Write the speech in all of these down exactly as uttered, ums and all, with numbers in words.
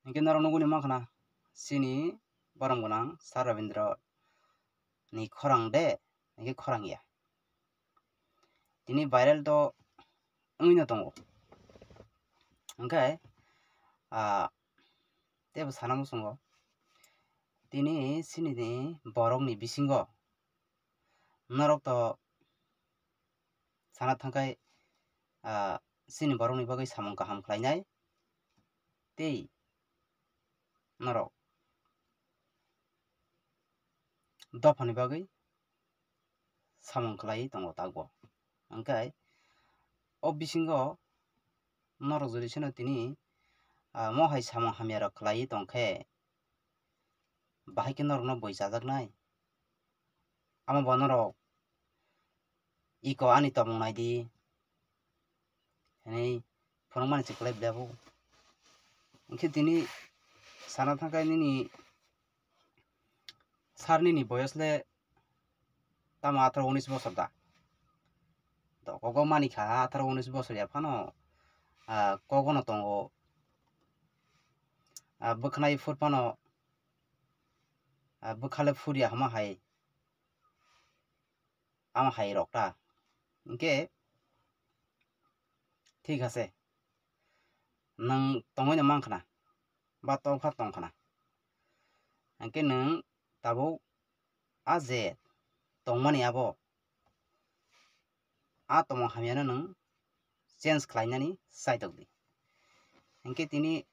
Hinkhe norok nugwi mankha na, chini borom gwnang Sir Rabindra ni khorang de, hinkhe khorang ya. Tini viral to wngwi no tongo. Hinkhe, ah, tebo sana muchungo. Tini chini ni borok ni bisingo norok to sana thangkhai, ah, chini borok ni bagwi samung kaham khlainai. Tei norok dophani bagwi samung khlai tongo takbo. Hinkhe o bisingo norok jodi seno tini, ah, mo hai samung hamya rok khlai tongkhe, bahai khe norokno bui chajaknai. Amo bo norok iko ani tongmung nai di hinwi phunukmani se kwlai bwlai bo. Hinkhe tini sana thangkhe nini sir nini boyos le tamo atharo unis bosor da. To kok bo manikha atharo unis bosor ya phano, ah, kok bono tongo. Ah, bwkhanai phur phano, ah, bwkhale phur ya hama hai. Ama hai rok ta. Hinkhe thik ase. Nwng tongwi no mankha na, ba tongkha tongkha na. Hinkhe nwng tabuk a je tongmani abo, a tongmung hamyano nwng change khlainani chaitok di. Hinkhe tini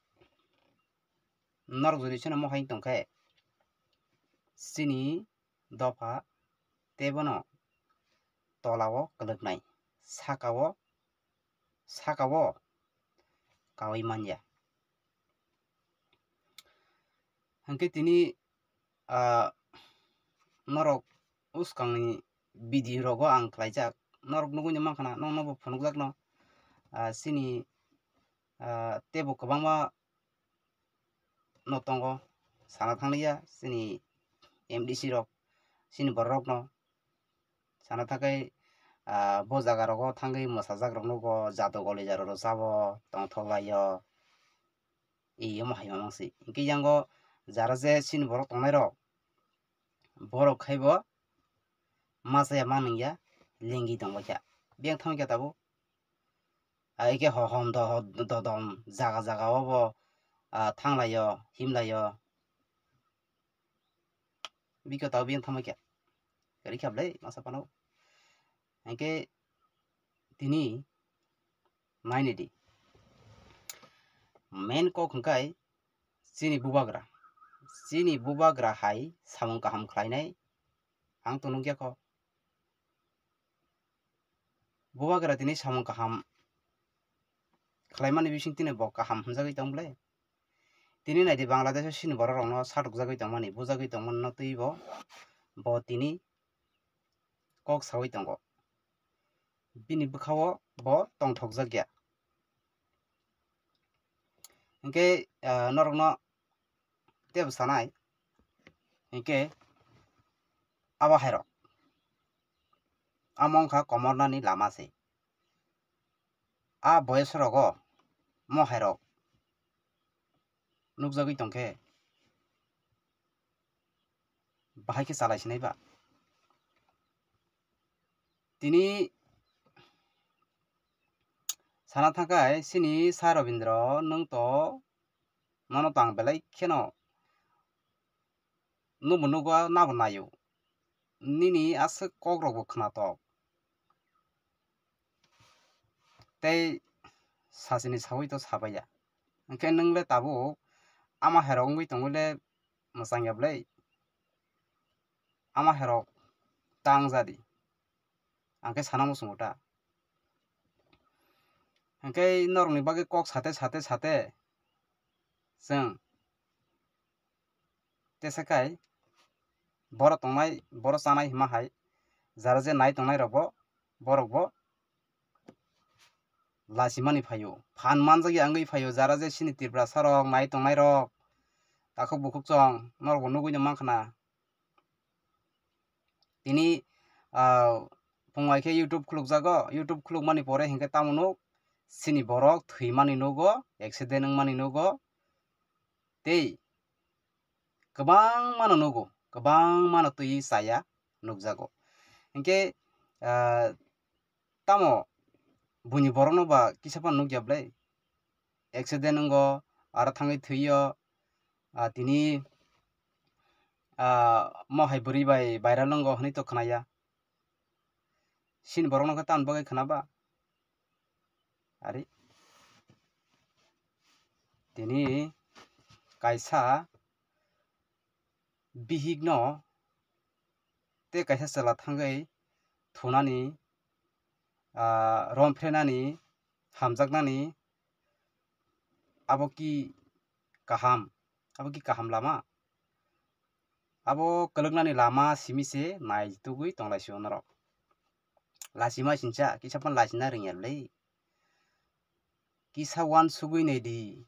norok jodi seno mohai tongkhe, chini dopha tei bono tolao kwlwknai, sakao, sakao kaui manya. Hinkhe tini, ah, norok bwskangni video rogo ang khlaijak, norok nugwi no mankha na, nokno bo phunukjakno, ah, chini, ah, teibo kwbangma no tongo, sana thanglia chini M D C rok, chini borok rokno sana thangwi, ah, bo jaga rogo thangwi mwsajak rok nugo, jado goli jaro rw sabo tongthok laio, iyemo hai mamang se. Hinkhe yango jara je chini borok tongnai rok, borok khai bo machaya manwngya, lengi tongbaikha, biyang thangkhe tabuk. Ai khe hohom do-, dodom jaga jaga o bo, ah, thanglaio, himlaio. Bikhe tabuk biyang thangbaikha. Kwrwi kha bwlai masa phano. Hinkhe tini nainidi. Main kok hwnkhe chini bubagra. Chini bubagra hai samung kaham khlainai ang to nukya kho. Bubagra tini samung kaham khlaimani bising tini bo kaham hwnjagwi tong bwle? Tini naidi Bangladesh o chini borok rokno satukjagwi tongmani, bujagwi tongmani no twi bo, bo tini kok saui tongo. Bini bwkhao bo tongthokjak ya. Hinkhe, ah, norokno tebo sanai, hinkhe abo hairok amo wngkha komornani lama se. A boyos rogo mo hairok nukjagwi tongkhe bahai khe chalai sinai ba. Tini sana thangkhai chini Sir Robindra nwng to nono tang belai kheno nubo nugo nabo naio. Nini aswk kok rokbo khnatok. Tei sachini saui to sabaiya. Hinkhe nwng le tabuk ama hairok wngwi tongwi le mwchang ya bwlai? Ama hairok tang jadi. Ang khe sana muchungo ta. Hinkhe norokni bagwi kok sate sate sate chwng tesakhai borok tongnai, borok chanai hima hai, jara je nai tongnai rokbo, borokbo lachimani phaio, phan manjakya wngwi phaio, jara je chini Tiprasa rok nai tongnai rok, takhuk bukhuk chwng norokbo nugwi no mankha na. Tini, ah, phung bai khe YouTube khulukjago, YouTube khulukmani pore hinkhe tamo nuk, chini borok thwimani nugo, accident wngmani nugo, Ei, kwbangmano nugo, kwbangmano twi chaya nukjago. Hinkhe, ah, tamo buini borokno ba kisa phano nukya bwle? Accident wngo, aro thangwi thwio, ah, tini, ah, mo hai bwrwi bai viral wngo hwnwi to khnaya. Chini borokno khe tamni bagwi khna ba? Ari tini kaisa bihikno tei kaisa chwla thangwi thunani, ah, romphrenani, hamjaknani, abo ki kaham? Abo ki kaham lama? Abo kwlwknani lama simi se naitugwi tonglaisio norok. Lachima sincha, kisa phano lachina rwngya le. Kisa uansugwi naidi.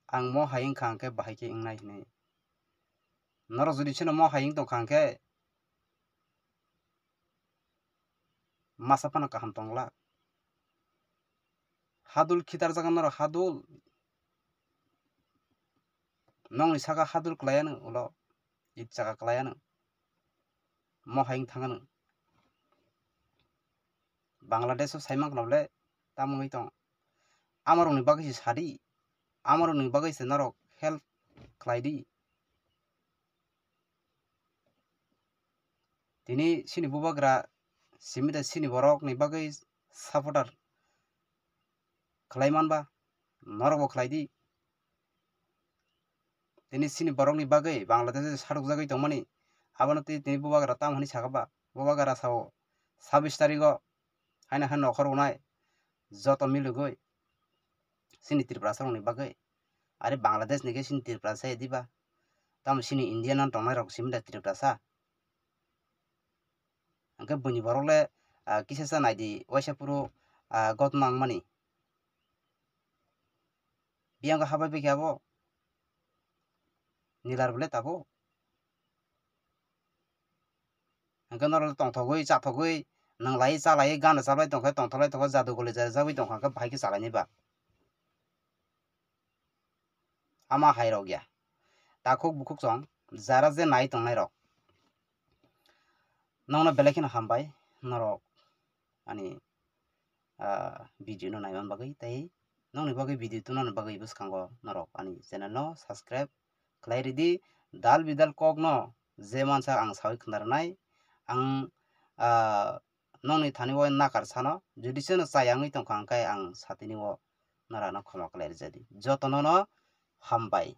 Ang mo hai wngkha hwnkhe bahai khe wngnai hwnwi. Norok jodi chwngno mo hai wng tongkha hwnkhe, masa phano kaham tongla. Hadul khitarjak norok, hadul. Nokni saka hadul kwlaiya nw ulo, it chaka kwlaiya nw. Mo hai wng thangano. Bangladesh o sai mankha bole tamo wngwi tong. Amorokni bagwi se sadi. Amorokni bagwi se norok help khlai di. Tini chini bubagra simi da chini borokni bagwi supporter khlai manba, norokbo khlai di. Tini chini borokni bagwi Bangladesh o sarukjagwi tongmani, abono tei tini bubagra tamo hwnwi sakha ba? Bubagra sao sabis tarigo haino hai nokhor rwnai joto milugwi chini Tiprasa rokni bagwi. Are Bangladesh ni khe chini Tiprasa ya diba? Tamo chini India no tongnai rok simi da Tiprasa? Hwnkhe buini borok le, ah, kisa sa naidi, waisa phuru, ah, gotma wngmani. Biyang khe habai bai khe abo. Nilar bole tabuk. Hwnkhe norok tongthogwi, chathogwi, nwnglai, chalai, gana chabai tongkha, tongthoklai tongkha, jadu goli jagwi tongkha, hwnkhe bahai khe chalaini ba? Ama hai rok ya. Takhuk bukhuk chwng, jara je nai tongnai rok. Nokno belai kheno hambai, norok ani, ah, video no naiman bagwi, tei nokni bagwi video tunani bagwi bwskango norok ani channel no subscribe khlai ridi. Dal bidal kok no je mansa ang sawi khna rwnai, ang, ah, nokni thani o nakar sano, jodi chwngno chaya wngwi tongkha hwnkhe ang satini o norokno khoma khlai rijadi. Jotono no hambai.